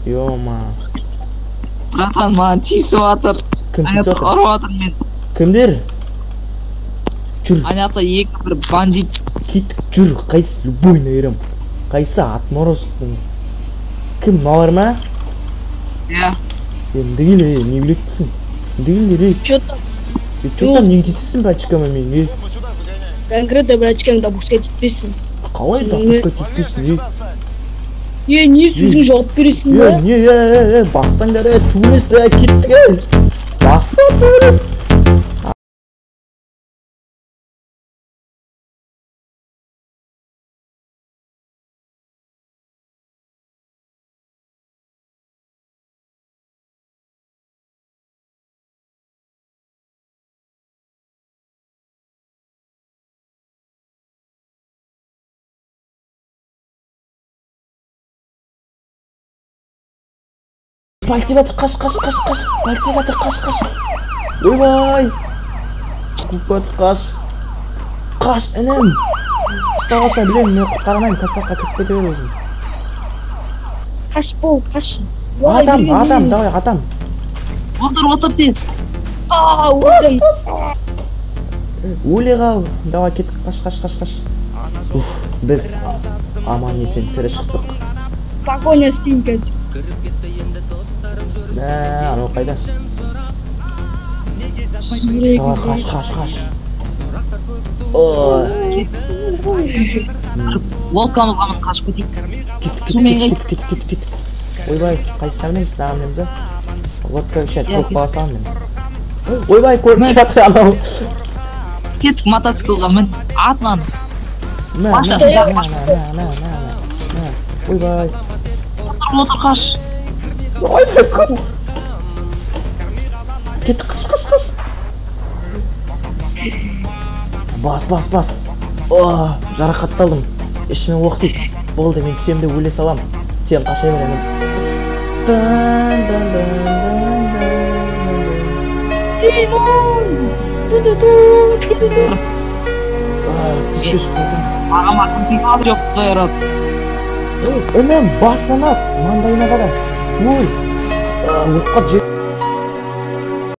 Ё-ма. Братан, маған тиісіп жатыр. Кім Ана тиісіп жатыр? ұрып жатыр мен. Кімдер? Жүр, Ана жақта екі бір бандит. Кеттік, жүр, қайсысы любой берем. Қайсы отморозктың? Кім, мыналар ма? Иә. Енді кел, ей, не білетсің? Енді кел, ей. Че там? Е, чё там, неге тиісесің братчикама мен, ей? Конкретно братчикам допускать етпейсің. Қалай допускать етпейсің, ей? Е, не өзің жауап бересің Е, ба? не, е, е, е, бастаңдар, е, төбелес, е, кеттік, е. Баста, төбелес. Полиция жатыр, қаш, қаш, қаш, қаш. Полиция жатыр, қаш, қаш. Ойбай. Қуып жатыр, қаш. Қаш, інім. Ұстап алса білемін, мен құтқара алмаймын, кассаға кіріп кете бер өзің. Қаш бол, қаш. Атам, атам, давай, атам. Отыр, отыр тез. А, өлдім. Өле қал. Давай, кеттік, қаш, қаш, қаш, қаш. Уф, біз аман есен тірі шықтық. Погоня істеймін қазір. Мә, анау қайда? Давай, қаш, қаш, қаш. Ой. Лодкамызға мініп қашып кетейік. Кеттік, Сумен кеттік, кеттік, кеттік, кеттік. Ойбай, қайсысына мінеміз? Мынаған мінеміз ба? Лодка вообще Иә, көріп қала саламын мен. Ойбай, көріп жатыр анау. Кеттік, мотоциклға мін. Атынан. Мә, мә, Маша, мә, мә, мә, мә, мә, мә. Ойбай. Отыр, отыр, қаш. Ойбай, көп. Кеттік, қаш, қаш, қаш. Бас, бас, бас. О, жарақатталдым. Ішіме оқ тиді. Болды, мен түсемін де өле салам. Сен қаша бер, інім. Дан, дан, дан, дан, дан, Лимон! Ту-ту-ту, ту-ту-ту. дан. А, түспес болдым. Маған маған тиіп жоқ қайрат. Ей, інім, басынан ат, маңдайына қара. Ой, оққа жер.